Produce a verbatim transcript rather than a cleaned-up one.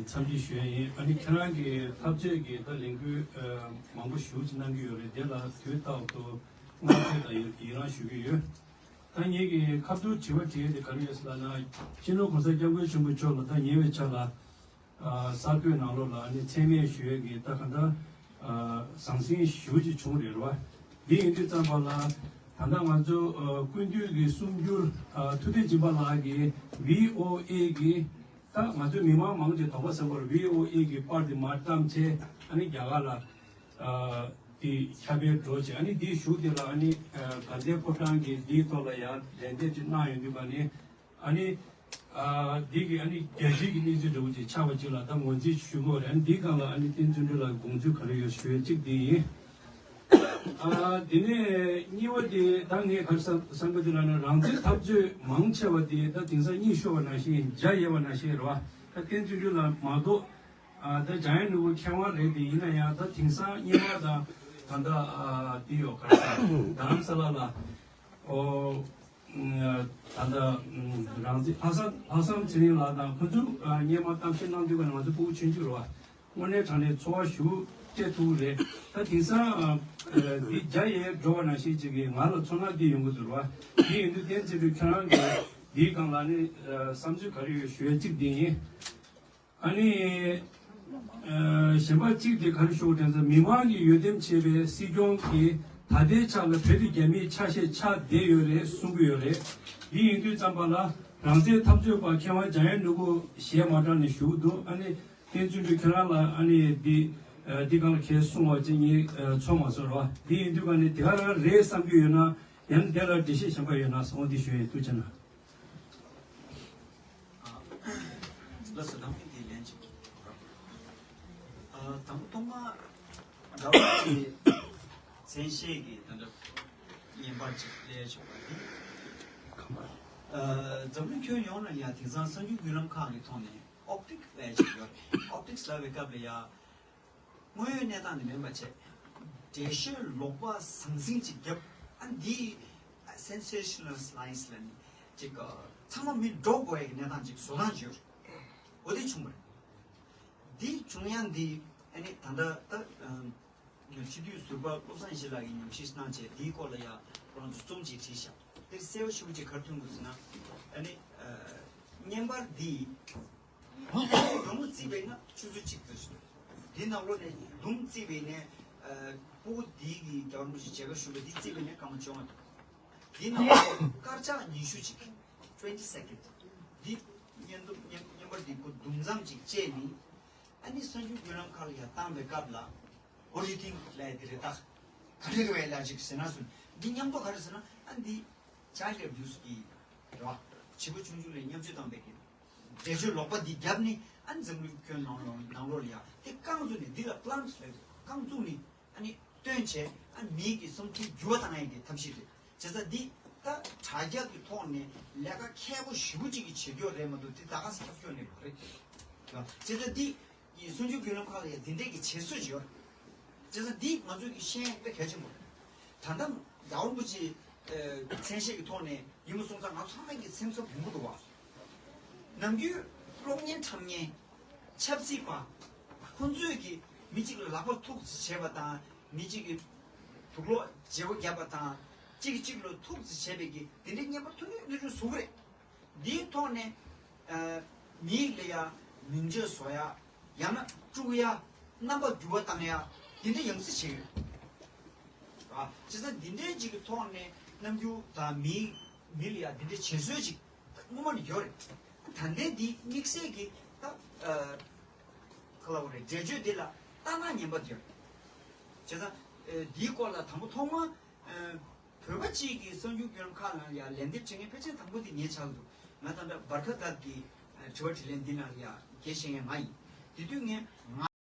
འཚམས་འདྲི་ཞུ་ཡ་ཡིན། ཨ་ནི་ཁྱེད་རང་གི་འཐབ་རྩོད་ཀྱི་ད་ལས་འགུལ་ཨ་མང་པོ་ཞེ་པོ་ཅིག་གནང་གི་ཡོད་རེད། དེ་ལ་དུས་རྟག་ཏུ་བསྔགས་བརྗོད་དང་ཡི་ཡི་རང་ཞུ་གི་ཡོད། ད་ངེད་ཀྱི་ཁ་ཐུག་དྲི་བ་དྲི་ཡ་དེ་ག་རེ་ཡོད་ཟེར་ལབ་ན། སྤྱི་ནོར་གོང་ས་སྐྱབས་མགོན་ཆེན་པོ་མཆོག་ལ་ད་ཉེ་བའི་ཆར་ལ་ཨ་གསར་འགོད་ནང་ལོགས་ལ་ཨ་ནི་མཚན་སྨད་ཞུ་ཡ་གི་ད་ག་འདྲ་ཨ་ཟང་ཟིང་ཞེ་པོ་ཅིག་བྱུང་རེད་རེད་བ། འདི་ཡིན་དུས་ཙམ་པ་ལ་ད་ལྟ་ང་ཚོ་ཨ་སྐུ་མདུན་གྱི་གསུང་སྒྱུར་ཨ་ཐུབ་བསྟན་སྦྱིན་པ་ལགས་ཀྱིས་བྷི་ཨོ་ཨེ་གི་ད་ང་ཚོ་མི་མང་མང་ཆེ་དོགས་པ་ཟ་བར་བྷི་ཨོ་ཨེ་གི་པར་དེ་མར་བཀྲམ་བྱས། ཨ་ནི་རྒྱ་གར་ལ་ཨ་དེ་ཁྱབ་སྤེལ་འགྲོ་བྱས། ཨ་ནི་དེའི་གཞུག་དེ་ལ་ཨ་ནི་ཨ་དགའ་ལྡན་ཕོ་བྲང་གིས་དེའི་ཐོག་ལ་ཡང་ལན་འདེབས་ཅིག་གནང་ཡོང་དུས་པ་ནི། ཨ་ནི་ཨ་དེ་གི་ཨ་ནི་རྒྱལ་སྤྱིའི་གི་གནས་ཚུལ་འདྲ་བོ་ཅིག་ཆགས་པ་ཅིག་ལ་ད་ངོས་འཛིན་ཞུ་དགོས་རེད། ཨ་ནི་དེའི་སྒང་ལ་ཨ་ནི་བསྟན་འཛིན་སྒྲོལ་ལགས་དགོངས་ཚུལ་ག་རེ་ཡོད་ཞུ་ཡ་གཅིག་དེ་ཡིན། ཨ་དེ་ནས་གཉིས་པ་དེ་ད་ངས་ག་རེ་བསམ་བསམ་གི་འདུག་ལབ་ན། རང་བཙན་འཐབ་རྩོད་མང་ཆེ་བ་དེ་ད་དེང་སང་གཉིད་ཤོར་བ་ནང་བཞིན། འཇའ་ཡལ་བ་ནང་བཞིན་རེད་བ། ད་བསྟན་འཛིན་སྒྲོལ་ལགས་མ་གཏོགས་ཨ་ད་འཇམ་དབྱངས་ནོར་བུ་མཁས་དབང་རེད་དེ། ཡིན་ན་ཡང་ད་དེང་སང་སྔོན་མ་དང་ད་ལྟ་ཨ་དེ་ཡོད་ག་རེ་ཟེར། རྡ་རམ་ས་ལ་ལ་ཨོ་ད་ལྟ་རང་བཙན་ལྷག་བསམ་ལྷག་བསམ་ཚེ་རིང་ལགས་དང་ཁོ་ཚོ་ཨ་སྔོན་མ་གཏམ་བཤད་གནང་དུས་ཀ་ནས་ང་ཚོ་ཕྲུ་གུ་ཆུང་ཆུང་རེད་བ། དངོས་གནས་དྲང་གནས་ཚོར་བ་ཞེ་པོ་སྤྲད་ཐུབ་ཀྱི་རེད། ད་དེང་སང་ཨ་འདི་འཇའ་ཡལ་འགྲོ་བ་ནང་བཞིན་ཅིག་གིས་ང་ལ་ཚོར་སྣང་འདི་ཡོང་གི་འདུག་རེད་བ། འདི་ཡིན་དུས་བསྟན་འཛིན་སྒྲོལ་ཁྱེད་རང་གིས་འདིའི་སྒང་ལ་ནི་ཨ་བསམ་ཚུལ་ག་རེ་ཡོད་ཞུ་ཡ་གཅིག་འདི་ཡིན། ཨ་ནི་ཨ་གཞན་པ་གཅིག་དེ་ག་རེ་ཞུ་དགོས་དྲན་ཚེ། མི་མང་གིས་འོས་འདེམས་བྱས་པའི་སྲིད་སྐྱོང་གིས་ད་ལྟའི་ཆ་ལ་བོད་དེ་རྒྱ་མིའི་ཆ་ཤས་ཆགས་བསྡད་ཡོད་རེད་གསུང་གི་ཡོད་རེད། འདི་ཡིན་དུས་ཙམ་པ་ལ་རང་བཙན་འཐབ་རྩོད་པ་མཁས་དབང་འཇམ་དབྱངས་ནོར་བུ་ཞལ་མ་དྲངས་ནས་བཞུགས་འདུག་ཨ་ནི་བསྟན་འཛིན་སྒྲོལ་ཁྱེད་རང་ལ་ཨ་ནི་འདི་ཨ་འདི་སྒང་ལ་གས་གསུང་བ་ཅིག་ངས་ཨ་ཚོར་མ་སོང་རོ། འདི་ཡིན་དུས་ག་ནས་དེ་ག་རང་རེད་བསམ་གྱི་ཡོད་ན། ཡང་དེ་ལ་འགྲེལ་བཤད་གཞན་པ་ཡོད་ན་གསུང་འདི་ཞུ་ཡིན། ཐུགས་རྗེ་གནང་། ལགས་སོ། ནམ་རྒྱུན་དེ་ལན་ཅིག་ཨ་དང་པོ་ཐོག་མ་ཟླ་བ་གཅིག་མཚན་ཤས་ཀྱི་ད་ལྟ་བརྙན་པར་ཅིག་ལས་བྱུང་བ་འདི། ཨ་འཛམ་གླིང་ཁྱོན་ཡོངས་ལ་ཡ་དེང་སང་གསར་འགྱུར་བརྒྱུད་ལམ་ཁག་གི་ཐོག་ནས་ཨོབ་ཊིག་ལས་ཅིག་ཡོད་རེད། ཨོབ་ཊིག་ལབ་པའི་སྐབས་ལ་ཡ། དངོས་ཡོད་གནས་སྟངས་དེ་མིན་པ་བྱས། འགྲེལ་བཤད་ལོག་པ་ཟང་ཟིང་ཅིག་བརྒྱབ། ཨ་འདི་སེན་སེ་ཤ་ནལ་ལའི་ཛི་ལབ་ནས་ཅིག་ཚང་མ་མི་འདྲོག་དགོས་ཡ་གི་གནས་སྟངས་ཅིག་བཟོ་སྟངས་ཅིག་ཡོད་རེད། འོ་དེ་བྱུང་བ་རེད། འདི་བྱུང་ཡ་འདི་ཨ་ནི་ད་ལྟ་ད་སྤྱི་འཐུས་ཟུར་པ་བློ་བཟང་ཡེ་ཤེས་ལགས་ཀྱིས་ཉམས་ཞིབ་གནང་བྱས། འདིའི་སྐོར་ལ་ཡ་ཁོ་རང་ཚོ་རྩོམ་ཅིག་བྲིས་ཤག་དེར་གསལ་པོ་ཞེ་པོ་ཅིག་ག་རེ་ཐོན་འདུག་ཟེར་ན། ཨ་ནི་བརྙན་པར་འདི། ཡོང་བརྩིས་པས་ན་ཆུ་ཚོད་གཅིག་ཙམ་ཞིག་འདི་ནང་ལོགས་ནས་རྡུང་བརྩིས་པས་ནས། ཨ་སྤུ་གུ་འདི་གི་རྒྱལ་བ་རིན་པོ་ཆེ་མཇལ་ཁ་ཞུ་བ་འདི་བརྩིས་པས་ནས་སྐར་མ་བཅོ་ལྔ་འདུག་འདི་ནང་ལོགས་སྐར་ཆ་ཉི་ཤུ་ཅིག twenty second། འདི་བརྙན་ཐུང་བརྙན་བརྙན་པར་འདི་ཁོ་རྡུང་མཚམས་ཅིག་བཅད་ནི། ཨ་ནི་གསར་འགྱུར་བརྒྱུད་ལམ་ཁག་ལ་ཡར་བཏང་བའི་སྐབས་ལ། What do you think? ལབ་ཡ་འདི་རེད་ད། ག་རེ་རེད་བས་ལབ་ཅིག་ཟེར་ན་སོང་། འདི་མཉམ་དུ་ག་རེ་ཟེར་ན། ཨ་འདི་child abuse གི་རེད་བ། བྱིས་པ་ཆུང་ཆུང་ལ་བརྙས་བཅོས་བཏང་བའི་གི་འགྲེལ་བརྗོད་ལོག་པ་འདི་བརྒྱབ་ནི། ཨ་ནི་འཛམ་གླིང་ཁྱོན་ནང་ལོགས་ནང་ལོགས་ལ་ཡ་དེ་རྐང་བཙུགས་ནི། འདི་ལ་plant ལབ་རེད། རྐང་བཙུགས་ནི། ཨ་ནི་བཏོན་བྱས་ཨ་མི་གི་བསམ་ཚུལ་འགྱུར་བ་བཏང་ཡ་གི་ཐབས་ཤེས་རེད། བྱས་ཙང་འདི་ད་དྲ་རྒྱ་གི་ཐོག་ནས་ལས་ཀ་མཁས་པོ་ཞེ་པོ་ཅིག་གིས་བྱེད་རྒྱུ་རེད་མ་གཏོགས་འདི་ད་ག་སེ་ཐབས་སྐྱོ་ནི་མ་རེད། བྱས་ཙང་འདི་གསར་འགྱུར་བརྒྱུད་ལམ་ཁག་ལ་ཡང་འདི་འདྲས་ཀྱི་བྱེད་སྲོལ་ཅིག་ཡོད་རེད། བྱས་ཙང་འདི་ང་ཚོས་ཀྱིས་ཤེས་ཡ་དཔེ་གལ་ཆེན་པོ་རེད། ད་ལྟ་རྒྱལ་བ་རིན་པོ་ཆེ་མཚན་ཤས་ཀྱི་ཐོག་ནས་ཡིན་པ་སོང་ཙང་ང་ཚང་མ་གི་སེམས་འཚབ་ཡོང་གི་འདུག་བ། ནམ་རྒྱུན་གློག་བརྙན་འཁྲབ་མཁན། ཆབ་སྲིད་པ། ཁོང་ཚོས་ཀྱིས་མི་གཅིག་ལ་ལག་པར་ཐུག་ཙམ་བྱས་པ་དང་། མི་གཅིག་གི་དུག་ལོག་བརྗེ་པོ་བརྒྱབ་པ་དང་། གཅིག་གིས་གཅིག་ལ་ཐུག་ཙམ་བྱས་པའི་གི་དེ་འདྲའི་བརྙན་པར་ཐུག་ནས་གནས་ཚུལ་བཟོ་གི་རེད། འདིའི་ཐོག་ནས་ཨ་མིའི་ལ་ཡ་མིང་རྗེས་བཟོ་ཡ། ཡང་ན་དཀྲུག་ཡ། རྣམ་པ་འགྱུར་བ་བཏང་ཡ། འདི་འདྲ་ཡང་སེ་བྱེད་ཀྱི་རེད། ཨ་བྱས་ཙང་འདི་འདྲའི་ཅིག་གི་ཐོག་ནས་རྣམ་འགྱུར་དང་མིའི་མི་ལ་ཡ་འདི་འདྲའི་བྱེད་སྲོལ་ཅིག་སྔོན་མ་ནས་ཡོད་རེད། ད་ལྟའི་འདི་དམིགས་བསལ་གྱི་ད་ཨ་ག་ལབ་དགོས་རེད། འགྲེལ་བརྗོད་འདི་ལ་ལྟ་སྣང་ངན་པ་འདི་ཡོད་རེད། བྱས་ཙང་ཨ་འདིའི་སྐོར་ལ་དང་པོ་ཐོག་མ་ཨ་བོད་པ་གཅིག་གིས་གསར་འགྱུར་བརྒྱུད་ལམ་ཁག་ནང་ལ་ཡ་ལན་འདེབས་བྱེད་མཁན་ཕལ་ཆེར་དང་པོ་དེ་ངས་ཆགས་འདུག་ང་ད་ལྟ་བར་ཁ་དག་གི་ཨ་དྲི་བ་དྲིས་ལན་འདི་ནང་ལ་ཡ་འགན་བཞེས་མཁན་ང་ཡིན། དེ་དུས་ངས་ང་